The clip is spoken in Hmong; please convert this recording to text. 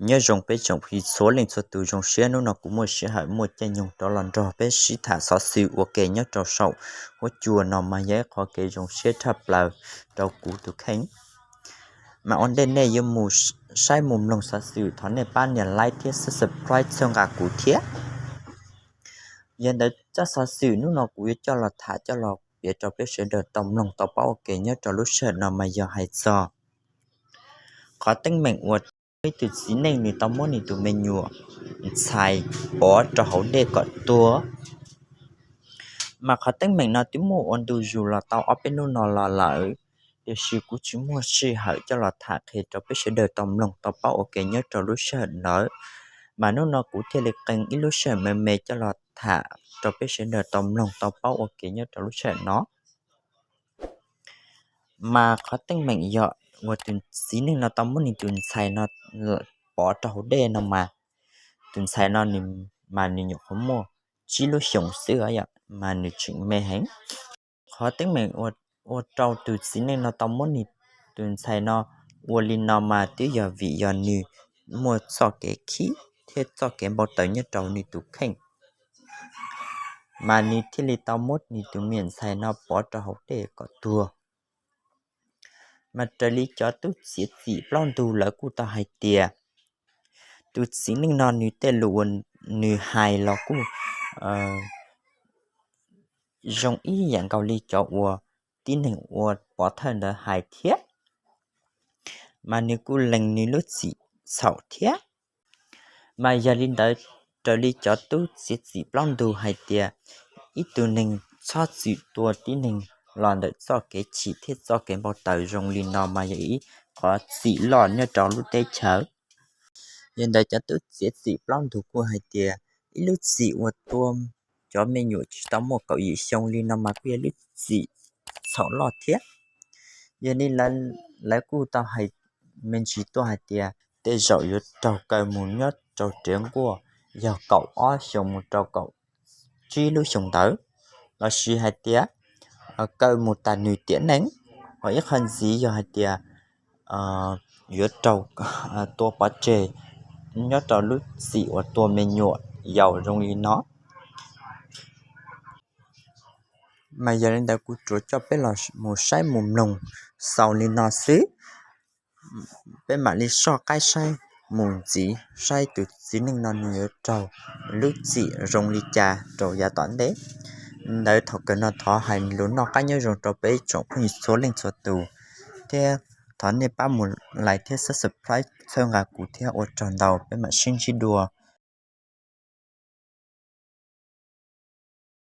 Nyob zoo peb tsoom phooj ywg txhua leej txhua tus, zoo siab hnub no kuv muaj sij hawm muaj caij nyoog rov los nrog peb sib tham xov xwm ua ke nyob rau saum huab cua no mas yog ib qho kev zoo siab tshaj plaws rau kuv tus kheej. Mas ua ntej nej yuav mus saib mus mloog xov xwm thov nej pab nias like thiab subscribe txhawb nqa kuv thiab. Yog ntawd tsab xov xwm hnub no kuv yuav coj los tham coj los piav rau peb sawv daws tau mloog tau paub ua ke nyob rau lub sij hawm no mas yog hais txog qhov teeb meem uas ib tug txiv neej nws tau muab nws tus me nyuam ntxhais pov rau hauv dej kom tuag. Mas qhov teeb meem no twb muaj ua ntu zus los tau ob peb hnub no los lawm, tiam sis kuv tsis muaj sij hawm coj los tham qhia rau peb sawv daws tau mloog tau paub ua ke nyob rau lub sij hawm ntawd. Mas hnub no kuv thiaj li qee ib lub sij hawm me me coj los tham rau peb sawv daws tau mloog tau paub ua ke nyob rau lub sij hawm no. Mas qhov teeb meem yog uas tus txiv neej no tau muab nws tus ntxhais no pov rau hauv dej no mas, tus ntxhais no mas nws nyuam qhuav muaj tsib lub xyoos xwb os, mas nws tseem me heev. Qhov teeb meem ua rau tus txiv neej no tau muab nws tus ntxhais no ua li no mas twb yog vim yog nws muaj txoj kev khib thiab txoj kev npau taws nyob rau nws tus kheej, mas nws thiaj li tau muab nws tus me ntxhais no pov rau hauv dej kom tuag. Mas raws li cov tub txiav txim plaub ntug lawv kuj tau hais tias tus txiv neej no nws tej lus uas nws hais los kuj zoo ib yam nkaus li cov uas tib neeg ua pov thawj ntawd hais thiab, mas nws kuj lees nws lub txim txhaum thiab. Mas yog li ntawd, raws li cov tub txiav txim plaub ntug hais tias ib tug neeg txhob txwm tua tib neeg los ntawm txoj kev chim thiab txoj kev npau taws zoo li no mas yog ib qhov txim loj nyob rau lub teb chaws. Yog ntawd cov tub txiav txim plaub ntug kuj hais tias ib lub txim uas tua cov me nyuam tsis tau muaj kaum yim xyoo li no mas kuj yog lub txim txhaum loj thiab. Yog li lawv kuj tau hais me ntsis tuaj hais tias tej zaum yuav raug kaw mus nyob rau riav nkuaj yog kaum ob xyoos mus rau kaum tsib lub xyoos ntawd, lossis hais tias kaw mus tas nws tiam neej, ho ib qho ntxiv yog hais tias yuav raug tua pov tseg nyob rau lub txim uas tua me nyuam yaus zoo li no. Mas yog li ntawd kuv tsuas coj peb los mus saib mus mloog xaus li no xwb. Peb mam li soj qaib saib mus ntxiv saib tus txiv neej no nws yuav raug lub txim zoo li cas rau yav tom ntej. Ntawd thaum kawg no thov hais lus noj qab nyob zoo rau peb tsoom phooj ywg txhua leej txhua tus, thiab thov nej pab mus like thiab subscribe txhawb nqa kuv thiab ua tsaug ntau, peb mam sib ntsib dua